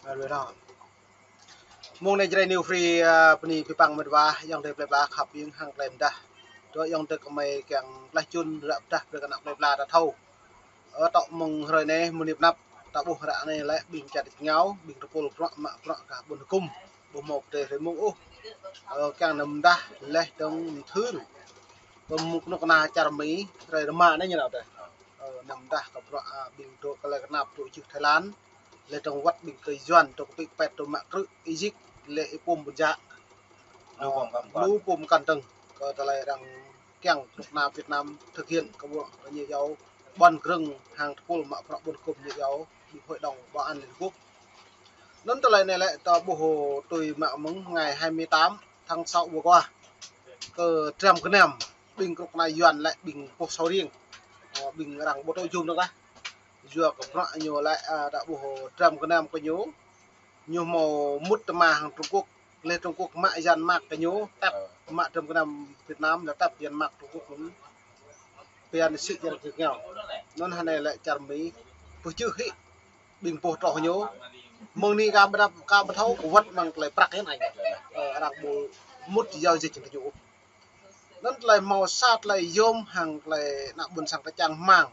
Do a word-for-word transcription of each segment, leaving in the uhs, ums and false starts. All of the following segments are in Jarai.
Ơ, lui ro. Mông anai Jrai New Free, ơ, bơni pơpăng mĕt wa, ayŏng adơi plơi pla khăp hiêng hăng tơlơi mơdah. Tui ayŏng adơi kơmơi kiăng tơlơi čun ră pơdah brơi kơ ană plơi pla ta thâo. Ơ, tŏ mơ̆ng hrơi anai, mơ̆ng anai pơ anăp, ta ƀuh ră anai lĕ ƀing čar tač rơngiao, ƀing tơpul bruă mă bruă kơ ƀôn hơkŭm, ƀu hmâo pơdơi hrơi mông ôh. Ơ, kiăng nao mơdah, laih dơ̆ng mơthưr. Kơ mŭk kơnuk kơna čar Mi, hrơi rơma anai ñu nao tơi. Ơ, nao mơdah kơ bruă, a, ƀing dŏ kơ lĕ kơnap dŏ jưh Thái Lan. Laih dơ̆ng wơ̆t ƀing tơjuan dŏ kơ pĭ pet dŏ mă krư̆ Êjip, lĕ ih pum ƀun jak. Lu pum kăn kăn. Lu pum kăn dơ̆ng. Kơ tơlơi arăng kiăng kơnuk kơna Việt Nam thực hiện kơ bruă kơ ñu iâu ƀon krơ̆ng hăng tơpul mă bruă ƀôn hơkŭm ñu iâu ƀing Hội đồng Bảo an Liên Hợp Quốc. Anŭn tơlơi anai lĕ ta ƀuh tui mă mơ̆ng ngày hai mươi tám tháng sáu vừa qua. Kơ dram gơnam ƀing kơnuk kơna Yuan lĕ ƀing pô sâo riêng. Ơ, ƀing arăng ƀu tŭ jum dơ̆ng lah. Yua kơ bruă ñu lĕ, a, ta ƀuh dram gơnam kơ ñu. Ñu hmâo mŭt tơma hăng Trung Quốc. Laih Trung Quốc mă Yuan mark kơ ñu, tep mă dram gơnam Việt Nam lĕ tep Yuan mark Trung Quốc mơ̆n. Pơyan sĭ čar tač rơngiao. Anŭn hơnai lĕ čar Mi pơčưh hĭ ƀing pô troh ñu. Mơ̆ng anai ka ƀu đăp, ka ƀu thâo, kơ wơ̆t mơ̆ng tơlơi prăk yơh anai. Ơ, arăng ƀu mŭt giao dịch kơ ñu. Anŭn tơlơi hmâo sa tơlơi yôm hăng tơlơi ană ƀôn sang ta čang rơmang.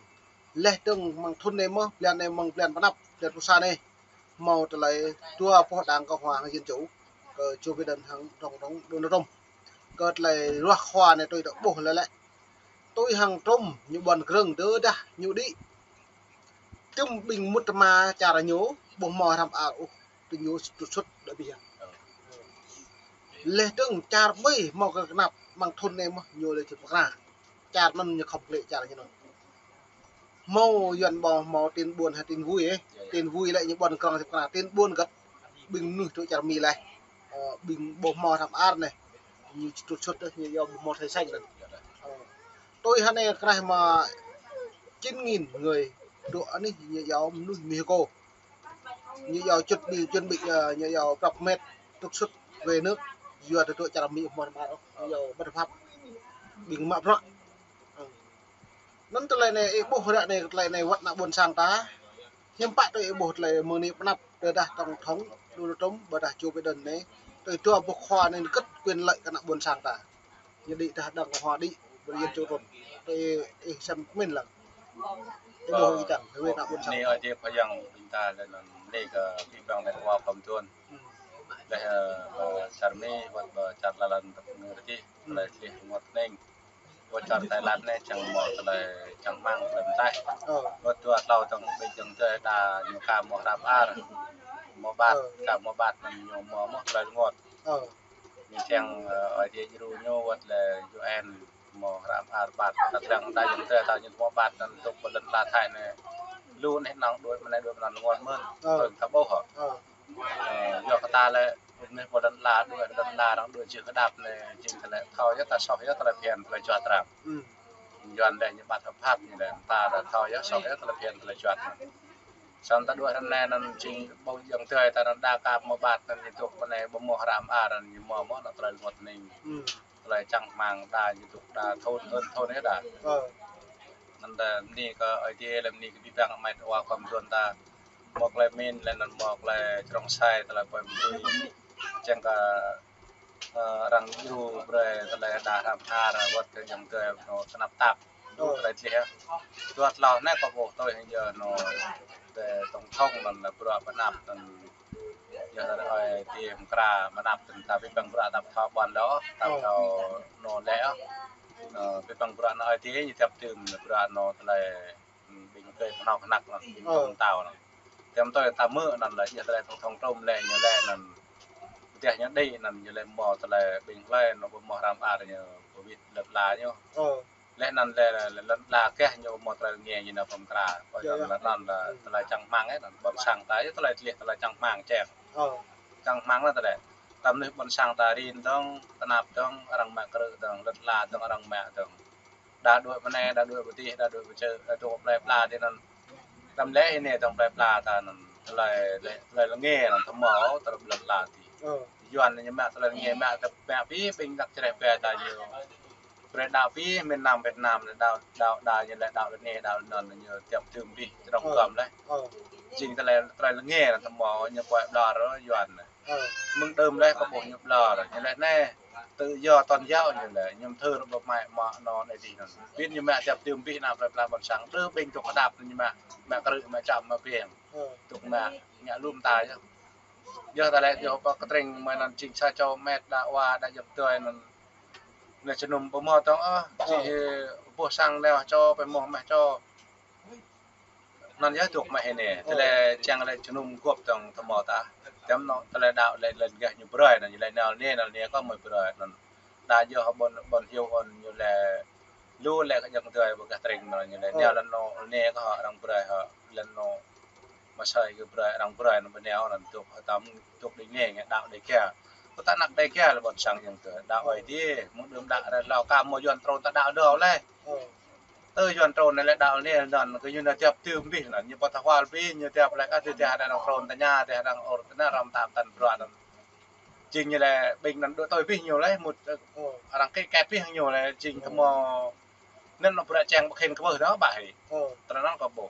Laih dơ̆ng mơ̆ng thŭn anai mơ̆n, blan anai mơ̆ng blan pơ anăp, blan pluh sa anai. Hmâo tơlơi dua pô đảng Cộng hòa hăng Dân chủ. Kơ Joe Biden hăng Tổng thống Donald Trump. Kơ tơlơi ruah khua anai tui ta ƀuh lĕ lĕ. Tui hăng Trump ñu ƀon krơ̆ng tơdah ñu đĭ. Tơm ƀing mŭt tơma čar ñu, ƀu hmâo hrăm ar ôh, tui ñu sut sut đa ƀiă. Laih dơ̆ng čar ƀai hmâo kơ kơnap mơ̆ng thŭn anai mơ̆n ñu lĕ či pơkra. Čar anŭn ñu khŏm klĕ čar ñu anŭn. Hmâo Yuan ƀu hmâo tin buôn hă, tin vui ĕ. Tin vui lĕ ñu ƀon krơ̆ng či pơkra, tin buôn găt. Ƀing mơnuih dŏ čar Mi laih. Ơ, ƀing ƀu hmâo hrăm ar anai. Ñu sut sut đa, ñu iâu ƀu hmâo thai xanh đa. Ơ. Tui hơnai kơ anai mă chín nghìn người dŏ anih ñu iâu mơnuih Mexico. Ñu iâu chuẩn bị, chuẩn bị, ơ, ñu iâu prăp met trục xuất về nước. Yua tơ dŏ čar Mi hmâo hrăm ar ôh, ñu iâu bất hợp pháp. Ƀing mă bruă. Ơ. Anŭn tơlơi anai ih ƀuh ră anai, tơlơi anai wơ̆t ană ƀôn sang ta. Hiư̆m pă tui ih ƀuh tơlơi mơ̆ng anai pơ anăp tơdah Tổng thống Donald Trump, ƀôdah Joe Biden anai. Tui dua pô khua anai găt quyền lợi kơ ană ƀôn sang ta. Ñu đĭ dah đảng Cộng hòa đĭ, ƀơi Dân chủ Trump. Tui ih sem pơmĭn lăng. Ih ƀuh ih čang, wơ̆t ană ƀôn sang. Anai ơi jê pha yang ƀing ta lĕ anŭn anai kơ ƀing ƀing lĕ wa pơm tuan. Lĕ, ơ, ƀơ čar Mi, wơ̆t ƀơ čar lăn lăn tơpŭ ngơ rơti. Lĕ čih rơngot ning. Wơ̆t čar Thái Lan anai čang hmâo tơlơi čang rơmang tơlơi mơtaih. Ơ. Wơ̆t dua tlâo tơ̆ng ƀing dơ̆ng tơlơi đa ñu ka hmâo hrăm ar. Hmâo ƀat, ơ, ka hmâo ƀat anŭn ñu hmâo mơ̆n tơlơi rơngot. Ơ. Ñu čang, ơ, ơi jê djru ñu wơ̆t lĕ U N hmâo hrăm ar ƀat. Ta čang đa dơ̆ng tơlơi ta ñu hmâo ƀat anŭn dŏ pơ lŏn ala Thái anai. Lu anai năng đuaĭ mơ̆n anai đuaĭ mơ̆n anŭn rơngot mơ̆n. Ơ. Tơ̆ng ta ƀuh hă. Ơ. Ơ, yua kơ ta lĕ, anai pô lŏn ala đuaĭ, lŏn ala arăng đuaĭ jưh kơdap anai, jing tơlơi thâo yơh ta soh yơh tơlơi phiăn tơlơi juăt arăng. Yuan lĕ ñu ƀat hợp pháp ñu lĕ, ta lĕ thâo yơh soh yơh tơlơi phiăn tơlơi juăt. Samơ̆ ta đuaĭ ră anai anŭn jing ƀu djơ̆ng tơlơi ta anŭn đa ka hmâo ƀat anŭn ñu dŏ pơ anai ƀu hmâo hrăm ar anŭn ñu hmâo mơ̆n tơlơi rơngot ning. Tơlơi čang rơmang đa ñu dŏ đa thŭn, thŭn, thŭn yơh đa. Ơ. Anŭn ta bơni kơ Ơi Adai lĕ bơni kơ ƀing ƀing amai wa khŏm tuan ta. Hmâo tơlơi pơmĭn lĕ anŭn hmâo tơlơi črông sai tơlơi pơmĭn tui. Čang kơ, ơ, arăng djru brơi tơlơi đa hrăm ar wơ̆t kơ djơ̆ng tơlơi anŭn tơnap tap. Dŏ tơlơi čih yơh. Dua tlâo anai kơ ƀuh tui hăng yơh anŭn tơlơi tổng thống anŭn lĕ bruă pơanăp anŭn yơh tơlơi Ơi Adai mơkra pơanăp anŭn ta ƀing ƀing bruă ta ƀu thâo ƀuăn lĕ ôh, ta ƀu thâo anŭn lĕ ôh. Ơ, ƀing ƀing bruă anŭn Ơi Adai ñu tơp tưm bruă anŭn tơlơi ƀing tơlơi pơnŏk hơnăk anŭn, ƀing tơm tao anŭn. Tơm tui ta mơ̆ anŭn lĕ, yơh tơlơi tổng thống Trump lĕ ñu lĕ anŭn. Pơdeh ñu đĭ anŭn ñu lĕ hmâo tơlơi ƀing hlơi anŭn ƀu hmâo hrăm ar ñu ƀu wĭt lŏn ala ñu. Lĕ anŭn lĕ, lĕ, lŏn ala keh ñu hmâo tơlơi rơngiă ñu nao pơm kra. Kơ anŭn lĕ anŭn lĕ tơlơi čang rơmang yơh anŭn. Ƀôn sang ta yơh tơlơi čih tơlơi čang rơmang čeh. Čang rơmang lĕ tơlơi. Ta mơnuih ƀôn sang ta rin dơ̆ng, tơnap dơ̆ng, arăng mă krư̆ dơ̆ng, lŏn ala dơ̆ng, arăng mă dơ̆ng. Đa đuaĭ pơ anai, đa đuaĭ pơ adih, đa đuaĭ pơ čư̆, đa đuaĭ plơi pla adih anŭn. Tơm lĕ anai tơm plơi pla ta anŭn, tơlơi, tơlơi rơngiă anŭn, tơm hmâo, tơlơi lŏn ala adih. Yuan ñu mă tơlơi rơngiă, mă tơlơi mă abih, ƀing đah čơreh ƀe ta ñu. Brơi đaŏ abih, miền Nam Việt Nam, đaŏ, đaŏ, đaŏ ñu lĕ đaŏ anai, đaŏ anŭn, ñu tơp tưm abih, čơrông gom lĕ. Jing tơlơi, tơlơi lơngê anŭn tơma ñu pơhiăp ƀlŏr Yuan anai. Mơ̆ng đưm laih kơ ƀuh ñu ƀlŏr, ñu laĭ anai, tự do tôn giáo ñu laĭ, ñu thâo rơbâo mai mă anŭn anai adih anŭn. Pĭn ñu mă tiap tium abih ană plơi pla ƀôn sang, đơ ƀing tŭk kơdăp ñu mă, mă krư̆, mă čăm, mă piêng. Tŭk mă, ngă lŏm ta yơh. Yơh ta laĭ yơh pơ kơtring mơ̆ng anŭn jing sa čô met đa wa đa jơk tui anŭn. Anai jơnum pơmơ̆ tong ôh, či boh sang nao čô, pơmơ̆ mah čô. Anŭn yơh tŭk mă hĭ anai. Tơlơi čang lĕ jơnum gŏp tong tơma ta. Tơm anŭn tơlơi đaŏ lĕ lŏn gah ñu brơi anŭn, ñu lĕ nao anai, nao anai kơ mơi brơi anŭn. Đa yơh ƀôn, ƀôn hiu ôn ñu lĕ lu lĕ kơ jơk tui ƀơ gah tring anŭn ñu lĕ nao lŏn anŭn anai kơ hŏ arăng brơi hŏ lŏn anŭn. Mă sơi kơ brơi, arăng brơi anŭn pơnao anŭn tŭk hơtăm tŭk đing anai ngă đaŏ đe kia. Kơ ta anăk đe kia lĕ ƀôn sang jing tơ đaŏ ơi dih, mơ̆ng đưm đă ră hlâo kơ mơ̆ Yuan trŭn ta đaŏ đơ laih. Tơ Yuan trŭn anai lĕ đaŏ anai anŭn, kơ ñu anai tiap tium abih anŭn, ñu pơtah wal abih, ñu tiap lĕ kơ tih tih arăng trŭn tơña, tih arăng ur tơña răm tam tăn bruă anŭn. Jing ñu lĕ ƀing anŭn dŏ tui abih ñu laih, mŭt, arăng kĕ kĕ abih ñu lĕ, jing kơ mơ̆ anŭn bruă čang ƀu khĭn kơ ƀuh dơ̆ng ƀă hĭ. Tơlơi anŭn kơ ƀuh.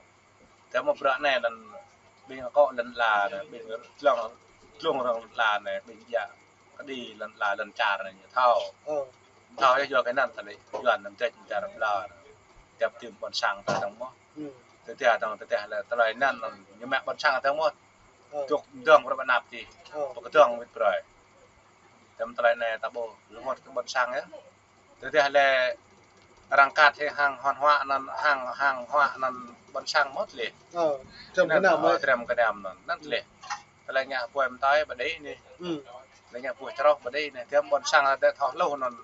Tơma bruă anai lŏn ƀing akŏ lŏn ala anai, ƀing glông, glông rŏng lŏn ala anai, ƀing djă kơđi lŏn ala lŏn čar anai ñu thâo. Thâo yơh yua kơ anŭn tơlơi Yuan anŭn tĕč čar ƀlŏr. Tiap tium ƀôn sang ta dơ̆ng mơ̆. Tơdah dơ̆ng tơdah lĕ tơlơi anŭn ñu mă ƀôn sang dơ̆ng mơ̆. Tŭk dơ̆ng bruă ƀơi anăp čih. Pơkơdơ̆ng wĭt brơi. Tơm tơlơi anai ta ƀuh rơngot kơ ƀôn sang yơh. Tơdah lĕ arăng kăt hĭ hăng hŏn huă anŭn, hăng, hăng huă anŭn ƀôn sang mơ̆t lĕ. Trăm kơnăm, trăm kơnăm anŭn, anŭn lĕ. Tơlơi ngă puai mơtai ƀơi đih anai. Tơlơi ngă puai čroh ƀơi đih anai. Tơm ƀôn sang ta thâo hluh anŭn.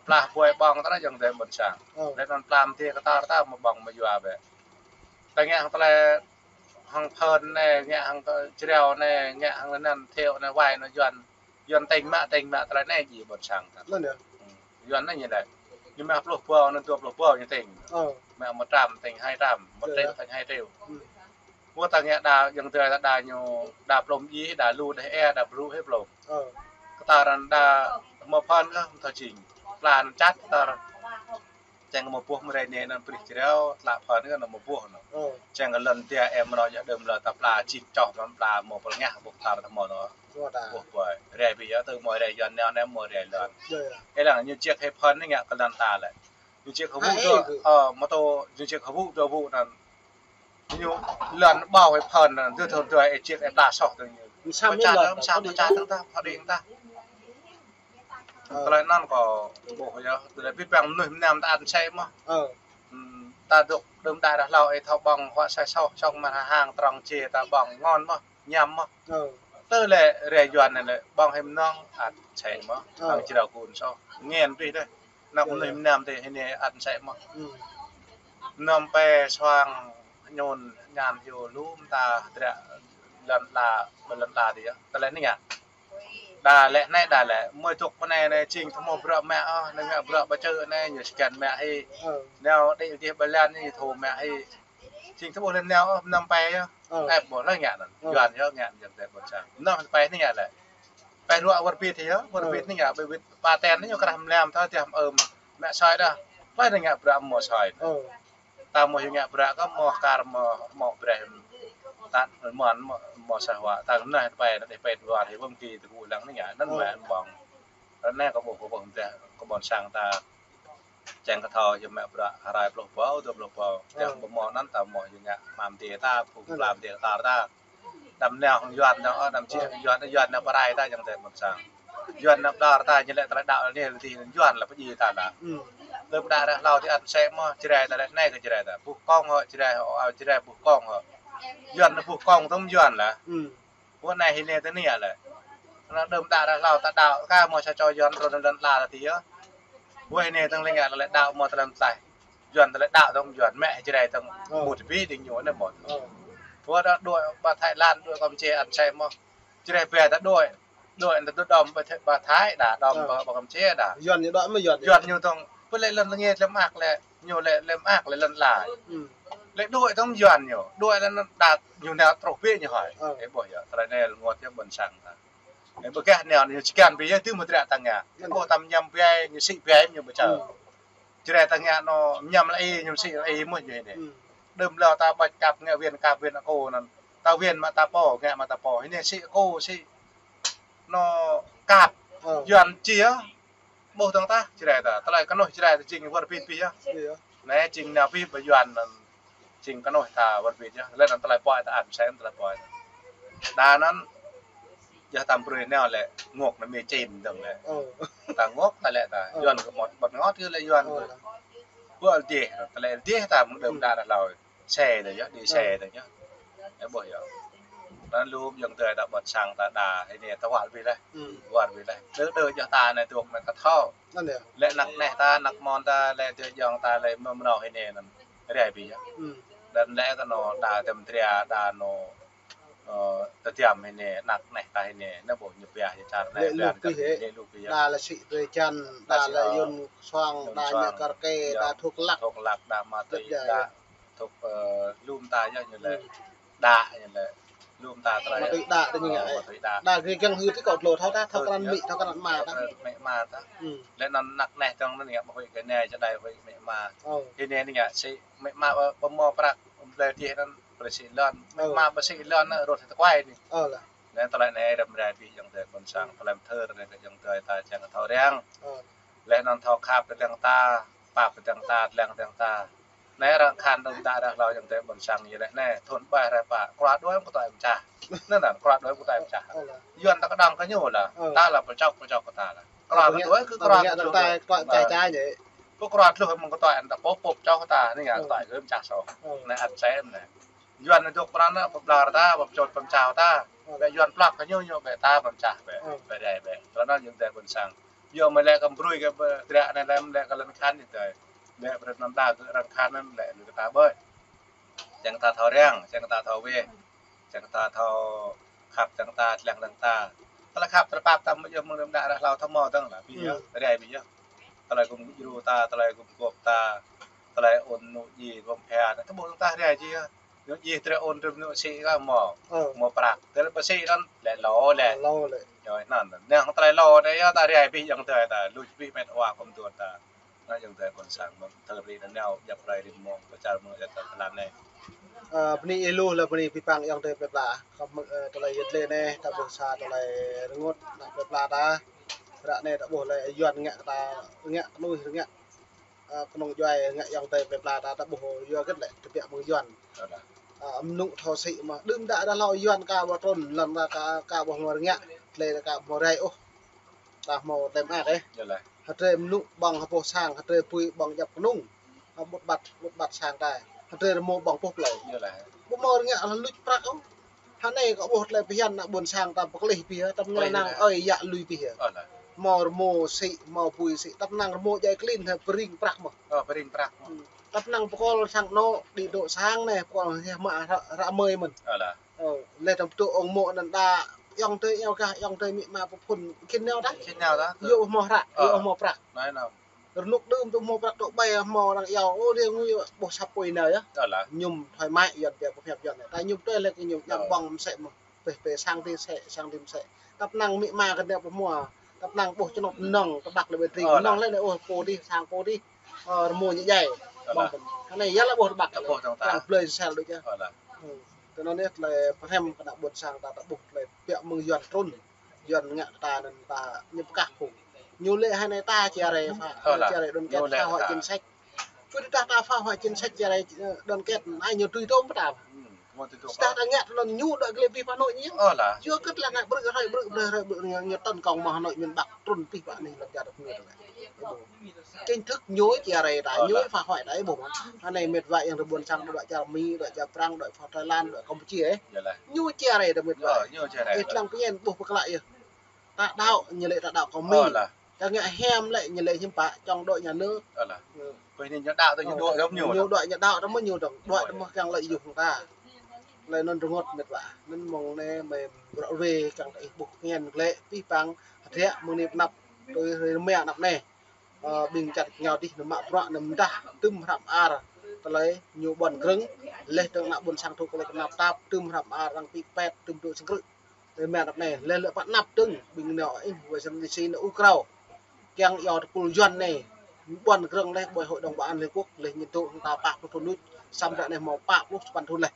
Plah puai ƀơ̆ng ta jing tơm ƀôn sang. Lĕ anŭn plah mơdê kơtar ta mơ̆ ƀơ̆ng mơ̆ yua bĕ. Tơlơi ngă hăng tơlơi hăng phơn anai, ngă hăng tơ jrao anai, ngă hăng anŭn thiu anai wai anŭn Yuan. Yuan tĕng mă, tĕng mă tơlơi anai jing ƀôn sang ta. Anŭn yơh. Yuan anai ñu laĭ. Ñu mă pluh ƀâo, anŭn dua pluh ƀâo ñu tĕng. Mă một trăm tĕng hai trăm, một triệu tĕng hai triệu. Mơ̆ ta ngă đa, jing tơ ta đa ñu, đa plŏm djai, đa lu, đa e, đa brŭ hĭ plŏm. Kơtar anŭn đa mơ̆ phơn kơ, mơ̆ thâo jing. Pla anŭn čăt kơtar. Čang mơ̆ ƀuh mơ̆ rai anai anŭn brih jrao, tơlă phơn kơ anŭn mơ̆ ƀuh anŭn. Čang kơ lŏn tia em anŭn yơh đưm lŏn ta pla čih čoh mơ̆n pla mơ̆ pơl ngă ƀuh tar tơmơ̆ anŭn. Ƀuh ƀơi. Rai ƀiă yơh tơ mơ̆ rai Yuan nao anai mơ̆ rai lŏn. Ê lăng ñu čih hĭ phơn anai ngă kơ lŏn ta lĕ. Ñu čih kơ wŭk dŏ, ơ, mơ̆ tô, ñu čih kơ wŭk dŏ wŭk anŭn. Ñu lŏn ƀâo hĭ phơn anŭn, dŏ thâo dŏ ê čih ê pla soh tơ ñu. Pơčah tơ̆ng ta, pơčah tơ̆ng ta, pơđing ta. Tơlơi anŭn kâo ƀuh yơh, tơlơi pĭt păng mơnuih mơnam ta ăt sĕ mơ̆. Ta dŏ đưm đă ră hlâo ê thâo ƀơ̆ng huă sai soh, sŏng mă hăng hăng trŏng či ta ƀơ̆ng ngon mơ̆, ñăm mơ̆. Tơlơi rai Yuan anai lĕ ƀơ̆ng hĭ mơnơ̆ng ăt sĕ mơ̆, hăng jrao kun soh. Ngên pĭ dêh. Anăp mơnuih mơnam tơ hĭ anai ăt sĕ mơ̆. Mơnơ̆ng pĕ suang ñŭn ñan hyu lŏm ta hơdră lŏn ala, ƀơi lŏn ala dih yơh. Tơlơi anai ngă. Đa lĕ anai đa lĕ. Mơ̆ tŭk pơ anai anai jing tơmơ̆ bruă mă ôh, anai ngă bruă ƀă čơ anai ñu scan mă hĭ. Nao đĭ dih ƀơi lŏn ñu thâo mă hĭ. Jing tơmơ̆ lŏn nao ôh, mơnơ̆ng pĕ yơh. Ĕp ƀuh lơi ngă anŭn. Yuan yơh ngă anŭn jing tơ ƀôn sang. Mơnơ̆ng pĕ anai ngă lĕ. Pĕ ruă wơr bit yơh, wơr bit anai ngă, ƀơi bit pơtăn anai ñu krah mlam thâo tiah mơ̆ ơm. Mă soi đa. Pĕ anai ngă bruă mơ̆ soi. Ta mơ̆ hyu ngă bruă kơ mơ̆ kar mơ̆, mơ̆ brơi. Tat mơ̆n mơ̆, mơ̆ sah wa. Ta anai pĕ anai pĕ dua hĭ wơ̆ng ki tơgŭ lăng anai ngă. Anŭn mă ƀơ̆ng. Anai kâo ƀuh kơ ƀơ̆ng tơ, kơ ƀôn sang ta. Čang kơ thâo hyu mă bruă rai pluh ƀâo, dua pluh ƀâo. Tơdah ƀu mơ̆ anŭn ta mơ̆ hyu ngă mă mơdê ta, pơpla mơdê kơtar ta. Đăm nao hăng Yuan nao, đăm či hăng Yuan, Yuan nao pơrai ta jing tơ ƀôn sang. Yuan nao pơđar ta ñu lĕ tơlơi đaŏ anai lĕ tih Yuan lĕ pơdjai ta lă. Tơm đă ră hlâo tơ ăt sĕ mơ̆, Jrai ta lĕ anai kơ Jrai ta. Buh kông hŏ, Jrai hŏ, ao Jrai buh kông hŏ. Yuan nao buh kông tơm Yuan lă. Wơ̆t anai hĭ anai tơ anai lĕ. Anŭn đưm đă ră hlâo ta đaŏ kơ mơ̆ sa čô Yuan trŭn lŏn ala ta tih yơh. Wơ̆t anai tơ̆ng lĕ ngă lĕ đaŏ mơ̆ tơlơi tlaih. Yuan tơlơi đaŏ tơ̆ng Yuan mă Jrai tơ̆ng mŭt ƀĭ đing ñu anai mơ̆. Wơ̆t đa đuaĭ ƀă Thái Lan đuaĭ Kampuchia ăt sĕ mơ̆. Jrai ƀĕ ta đuaĭ. Đuaĭ ta đuaĭ đom ƀă Thái, ƀă Thái đa, đom ƀă, ƀă Kampuchia đa. Yuan ñu đuaĭ mơ̆ Yuan. Yuan ñu tơ̆ng. Pơ lĕ lŏn lĕ ngă lĕ mơak lĕ. Ñu lĕ, lĕ mơak lĕ lŏn ala. Lĕ đuaĭ tơ̆ng Yuan ñu. Đuaĭ lĕ anŭn đa ñu nao truh ƀĭ ñu hơi. Ê ƀuh yơh. Tơlơi anai rơngot yơh ƀôn sang ta. Ê ƀuh gah nao ñu či kiăng ƀĭ yơh tơ mơdră ta ngă. Ƀuh tam ñăm ƀai, ñu sĭ ƀai ñu ƀơčah. Jrai ta ngă anŭn ñăm lăi, ñu sĭ lăi mơ̆ ñu anai. Đưm hlâo ta ƀač kăp ngă win kăp win akŏ anŭn. ta wĭn mă ta pô, ngă mă ta pô. Hĭ anai sĭ kô, sĭ anŏ kăp. Ơ. Yuan či yơh. Ƀuh dơ̆ng tah, Jrai ta. Tơlơi kơnuih Jrai ta jing wơr bĭt bĭt yơh. Či yơh. Anai jing nao bĭt ƀơi Yuan anŭn jing kơnuih ta wơr bĭt yơh. Lĕ anŭn tơlơi pơhiăp ta ăn sem tơlơi pơhiăp. Đa anŭn yơh tam brơi nao lĕ ngŏk anŭn mê čim dơ̆ng lĕ. Ơ. Ta ngŏk ta lĕ ta. Ơ. Yuan kơ mơ̆t, mơ̆t ngŏt kơ lĕ Yuan kơ. Ơ. Ƀuh dih, tơlơi dih ta mơ̆ng đưm đă đah hlâo. Xe ta yơh, đi xe ta yơh. Ơ, ƀuh yơh. Anŭn lŏm ayŏng adơi ta ƀôn sang ta đa, hĭ anai ta wơr bĭt laih. Wơr bĭt laih. Đơ đơ yơh ta anai dŏ mơ̆n ta thâo. Anŭn yơh. Lĕ anăk neh ta, anăk mon ta, lĕ tơdơi ayŏng ta, lĕ mơ̆ng mơnâo hĭ anai anŭn. Rai bĭt yơh. Anŭn lĕ kơ anŏ đa tơm tria, đa anŏ, ơ, tơdiăm hĭ anai, anăk neh ta hĭ anai, anŭn ƀuh ñu pioh yơh čar anai, lĕ pioh lŭk bĭt yơh. Lĕ lŭk bĭt yơh. Đa lĕ sĭ drơi jăn, đa lĕ yŭn suang, đa ñu kar kê, đa thuốc lắc. Thuốc lắc, đa ma túy, đa thuốc, ơ, lŏm ta yơh ñu lĕ. Đa ñu lĕ. Lŏm ta tơlơi. Ma túy đa ta ñu ngă. Ơ, ma túy đa. Đa gơ̆ găng hưt kơ kâo tlô thâo ta, thâo krăn mĭ, thâo krăn ma ta. Mĭ ma ta. Lĕ anŭn anăk neh dơ̆ng anŭn ngă ƀu huĭ kơ anai, čơđai huĭ mĭ ma. Ơ. Hĭ anai anŭn ngă sĭ mĭ ma ƀu, ƀu hmâo prăk, ƀu lĕ dih anŭn ƀu sĭ lŏn. Mĭ ma ƀu sĭ lŏn anŭn rŏt tơkuai anai. Ơ lah. Anai tơlơi anai răm rai bĭt ayŏng adơi ƀôn sang, tơlơi mơthơr anai kơ ayŏng adơi ta čang thâo răng. Ơ. Lĕ anŭn thâo khăp kơ dăng ta, pap kơ dăng ta, lăng dăng ta. Anai arăng khan đưm đă đah hlâo ayŏng adơi ƀôn sang ñu lĕ anai, thŭn ƀai rai pă, kruă đuaĭ mơ̆ng kơtuai pơčah. Anŭn anŭn, kruă đuaĭ mơ̆ng kơtuai pơčah. Ơ lah. Yuan ta kơđŏng kơ ñu lah. Ơ. Ta lah pơčŏk, pơčŏk kơ ta lah. Kruă đuaĭ kơ kruă tơjuh. Kruă tơjuh mơ̆ng kơtuai anŭn ta pô pô pơčŏk kơ ta, anai ngă kơtuai kơ pơčah soh. Ơ. Anai ăn sem anai. Yuan anŭn dŏ pran anŭn pơblang ta, pơčŏt pơčah ta. Ơ. Bĕ Yuan plăk kơ ñu, ñu bĕ ta pơčah bĕ. Ơ. Bĕ rai bĕ. Tơlơi anŭn ayŏng adơi ƀôn sang. Yua mơ̆ lĕ kơ brơi kơ ƀơi dră anai lĕ, lĕ kơ lŏn khan anai tơi. Lĕ brơi anŭn đa kơ arăng khan anŭn lĕ lĕ kơ ta ƀơi. Čang ta thâo răng, čang ta thâo weh. Čang ta thâo khăp čang ta, lăng čang ta. Tơlơi khăp tơlơi pap ta mơ̆ yơh mơ̆ng đưm đă đah hlâo thâo hmâo dơ̆ng lah, bĭt yơh, rai bĭt yơh. Tơlơi gum djru ta, tơlơi gum gŏp ta, tơlơi ôn nŭ djai gum phia ta, ta ƀuh ta rai či yơh. Nŭ djai tơlơi ôn rơm nŭ sĭ kơ hmâo, hmâo prăk. Tơlơi pơsĭ anŭn lĕ lŏ lĕ. Lŏ lĕ. Yơh anŭn. Anŭn tơlơi lŏ anai yơh ta rai bĭt ayŏng adơi ta, lui bĭt met wa kơm tuan ta. Anai ayŏng adơi ƀôn sang mơ̆n, tơlơi ƀing anai nao, djăp rai rim mông, pơčar mơ̆ng djăp tơlơi anai. Ơ, bơni ih lu lah bơni pĭ păng ayŏng adơi plơi pla. Kơ mơ̆ng, ơ, tơlơi yet lê anai, ta ƀuh sa tơlơi rơngot, ană plơi pla ta. Ră anai ta ƀuh lĕ Yuan ngă ta, ngă kơnuih, ngă, ơ, kơnung djuai, ngă ayŏng adơi plơi pla ta, ta ƀuh yua hơget lĕ, tơbiă mơ̆ng Yuan. Ơ, mơnŭ thâo sĭ mơ̆, đưm đă đah hlâo Yuan ka ƀu trŭn, lŏn ta ka, ka ƀu hmâo rơngă, tơlơi ka ƀu hmâo rai ôh. Ta hmâo tơlơi mơak ĕh. Hơdrơi mơnŭ ƀơ̆ng hơpôh sang, hơdrơi apui ƀơ̆ng djăp kơnung. Ƀut ƀăt, ƀut ƀăt sang ta. Hơdrơi rơmô ƀơ̆ng pôh plơi. Ƀu hmâo rơngă luč prăk ôh. Hơnai kâo ƀuh tơlơi phiăn ană ƀôn sang ta pơklih pih, tơm anai năng ơi yă lui pih. Hmâo rơmô sĭ, hmâo apui sĭ, tơm năng rơmô djai klin hă pơring prăk mơ̆. Tơm năng pơkŏl sang anŏ, đĭ dŏ sang anai, pơkŏl hơmă ră, ră mơi mơ̆n. Ơ, lĕ tơm tŭ ŏng mŏ anŭn đa, ayŏng adơi iâu gah, ayŏng adơi amĭ ama pơphun, khĭn nao ta. Khĭn nao ta. Yua hmâo hră, yua hmâo prăk. Rơnŭk đưm tŭ hmâo prăk tŭ ƀai hmâo arăng iâu, ơ, đe ngui ƀuh săp pui nao yơh. Ơ lah. Ñu thoi mai Yuan pia pơhiăp Yuan anai. Ta ñu tui lĕ kơ ñu, ñu ƀơ̆ng mơsĕ mơ̆. Pĕ, pĕ sang ti mơsĕ, sang ti mơsĕ. Tơm năng amĭ ama kơ nao pơhmua. Tơm năng ƀuh čơnŏp mơnơ̆ng, tơƀăk lĕ ƀĕ tring. Ơ lah. Mơnơ̆ng lĕ anai ôh, pô dih, sang pô dih. Ơ, rơmô ñu djai. Ơ lah. Hơnai yơh lah ƀuh tơƀăk. Ƀuh tơ̆ng ta. Arăng blơi sel đôč yơh. Ơ lah. Tui anŭn yơh tơlơi pơhrăm kơ ană ƀôn sang ta, ta ƀuh tơlơi tơbiă mơ̆ng Yuan trŭn. Yuan ngă kơ ta anŭn ta ñu pơkah phung. Ñu lĕ hơnai ta chia rẽ, phá, chia rẽ đoàn kết, phá hoại chính sách. Pơ tơdah ta phá hoại chính sách chia rẽ, ơ, đoàn kết, ai ñu tui tôm pơ ta. Tơdah ta ngă tui anŭn ñu đuaĭ glêh pih pơ Hà Nội ñu. Yua hơget lĕ ngă brư̆ hrơi brư̆, brư̆ hrơi brư̆ ñu, ñu tấn công mơ̆ Hà Nội miền Bắc trŭn pih pơ anai lŏn čar ta. Chính thức ñu chia rẽ ta, ñu phá hoại ta ih ƀuh. Hơnai mĕt wa ayŏng adơi ƀôn sang đuaĭ čar Mi, đuaĭ čar Prăng, đuaĭ phao Thái Lan, đuaĭ Campuchia ih. Ñu chia rẽ ta mĕt wa. Ih lăng pơñen ƀuh pơklă ih. Ta đaŏ, ñu lĕ ta đaŏ kơ Mi. Ta ngă hiam lĕ ñu lĕ hiư̆m pă, chống đối nhà nước. Ñu đuaĭ ñu đaŏ ta mơ̆ ñu dŏng, đuaĭ ta mơ̆ kiăng lợi dụng ta. Tơlơi anŭn rơngot mĕt wa. Anŭn mơ̆ng anai mơi ră ruai kiăng ta ih ƀuh pơñen glĕ, pih păng, hơdră mơ̆ng anai pơ anăp, tui rơma anăp anai. Ơ, ƀing čar rơngiao dih nao mă bruă nao mơdah tơm hră mơar tơlơi ñu ƀuăn krơ̆ng, leh dơ̆ng ană ƀôn sang thâo tơlơi kơnap tap tơm hră mơar arăng pĭ pet tơm dŏ sơkrư̆. Tơlơi mơ̆n anăp anai, leh lĕ pă anăp dơ̆ng ƀing nao ih Washington D C nao ukrao. Kiăng iâu tơpul Yuan anai ƀuăn krơ̆ng leh ƀơi Hội đồng Bảo an Liên Quốc leh ñu dŏ hăng ta pă pluh thŭn đôč, samơ̆ ră anai hmâo pă pluh sapăn thŭn leh.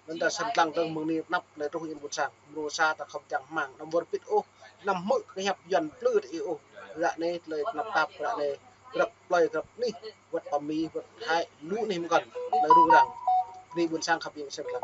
Anŭn ta sĭt lăng tơ̆ng mơ̆ng anai tơnap tơlơi truh ƀing ƀôn sang. Mơ̆ng sa ta khŏm čang rơmang, anăm wơr bĭt ôh, anăm hmư̆ kơ hiăp Yuan plư tơ ih ôh. Ră anai tơlơi tơnap tap, ră anai grăp plơi grăp anih, wơ̆t pơ Mi, wơ̆t Thái, lu anih mơkŏn, tơlơi rŭng răng. Bơni ƀôn sang khăp ƀing sĭt lăng.